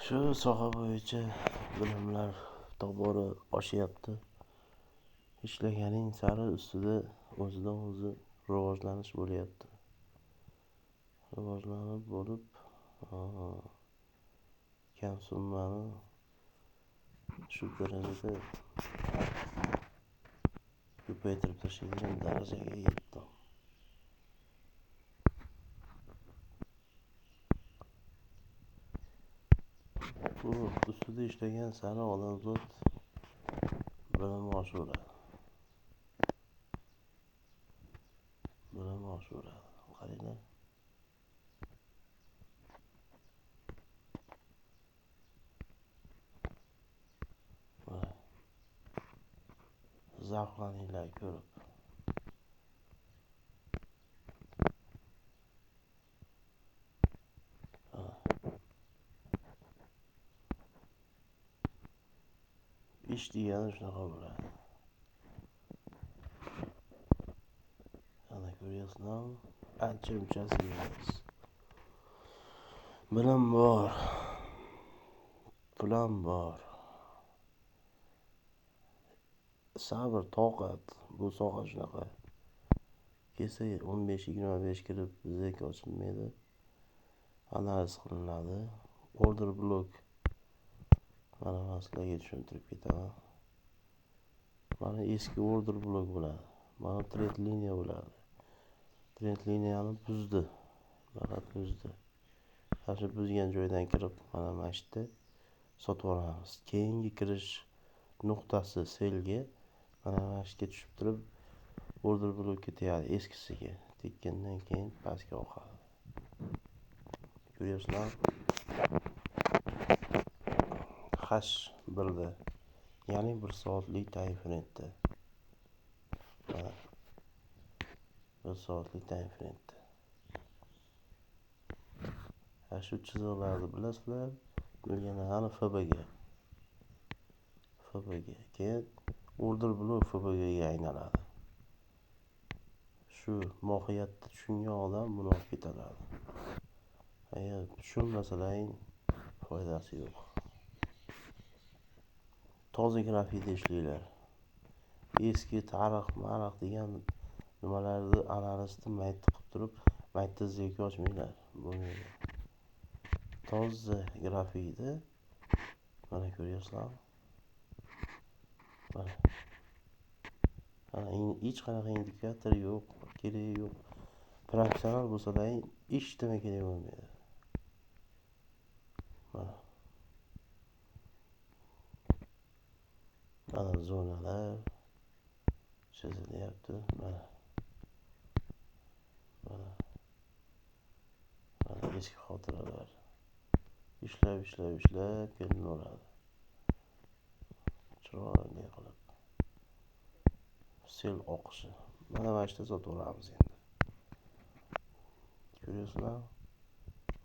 Shu soha bo'yicha bilimlar tobora oshyapti. Ishlaganing sari ustida o'zidan o'zi rivojlanish bo'lyapti. Rivojlanib bo'lib, kam summani shu darajada ko'paytirib tashlaydigan darajaga yetdim. Bu ustida ishlagan sari odamzod bilimi oshaveradi. Bilimi oshaveradi. Qaranglar. Zavqlaninglar ko'rib. Ish degani shunaqa bo'ladi. Ana ko'ryapsizlarmi? Ancha munchasi emas. Bilim bor. Plan bor. Sabr, toqat, bu soha shunaqa. Kelsa 15-25 kirib zek ochilmaydi. Analiz qilinadi. Order block. Mana men sizlarga tushuntirib ketaman. Mana eski order block bo'ladi. Mana trend liniya bo'ladi. Trend liniyani buzdi. Mana buzdi. Mana shu buzgan joydan kirib mana shu yerda sotib olamiz. Keyingi kirish nuqtasi selga mana shu yerga tushib turib order blockka tegadi, eskisiga. Tekkandan keyin pastga oqadi. Ko'ryapsizlar? H1'da, ya'ni 1 soatlik time frame'da. Mana 1 soatlik time frame'da. Ha, shu chiziqlarni bilasizlar, bilganlarni FBG. FBG. Keyin order block FBGga aylanadi. Shu mohiyatni tushungan odam buni olib ketadi. Agar tushunmasalaring foydasi yo'q. Toza grafikda ishlanglar. Eski tarix, marix degan nimalarni analizni mayda qilib turib, mayda zeka ochmanglar. Bo'lmaydi. Toza grafikda mana ko'ryapsizlarmi? Mana. Mana hech qanaqa indikator yo'q, keragi yo'q. Professional bo'lsalaring hech nima kerak bo'lmaydi. Mana. Mana zonalar chizilyapti. Mana. Mana. Mana eski xotiralar. Ishlab, ishlab, ishlab kelinaveradi. Chiroyli qilib. Sel oqishi. Mana shu yerda sotib olamiz endi. Ko'ryapsizlar?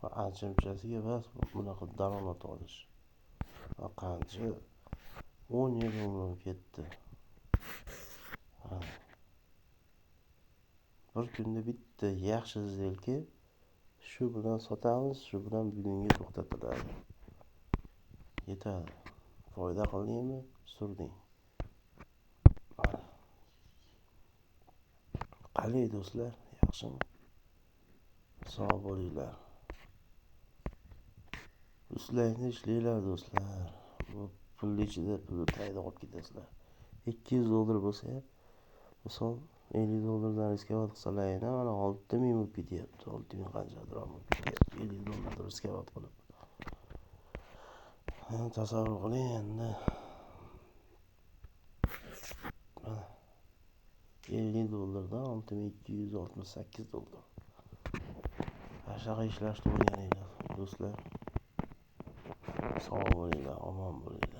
Va ancha-munchasiga bas bunaqa daromad olish. Va qancha 10 yil umrim ketdi. Bir kunda bitta yaxshi zelki shu bilan sotamiz, shu bilan bugunga to'xtatiladi. Yetadi. Foyda qildingmi? Surding. Qalay do'stlar, yaxshimi? Sog' bo'linglar. Ustlaringni ishlanglar do'stlar. Bu pulni ichida pulni tagida qolib ketasizlar. $200 bo'lsa, misol $50 dan riskovat qilsalaring, mana 6000 bo'lib ketyapti. 6000 qanchadir bo'lib ketyapti. $50 riskovat qilib. Tasavvur qiling endi. Mana $50 dan $6268. Shunaqa ishlashni o'rganinglar do'stlar. Sog' bo'linglar, omon bo'linglar.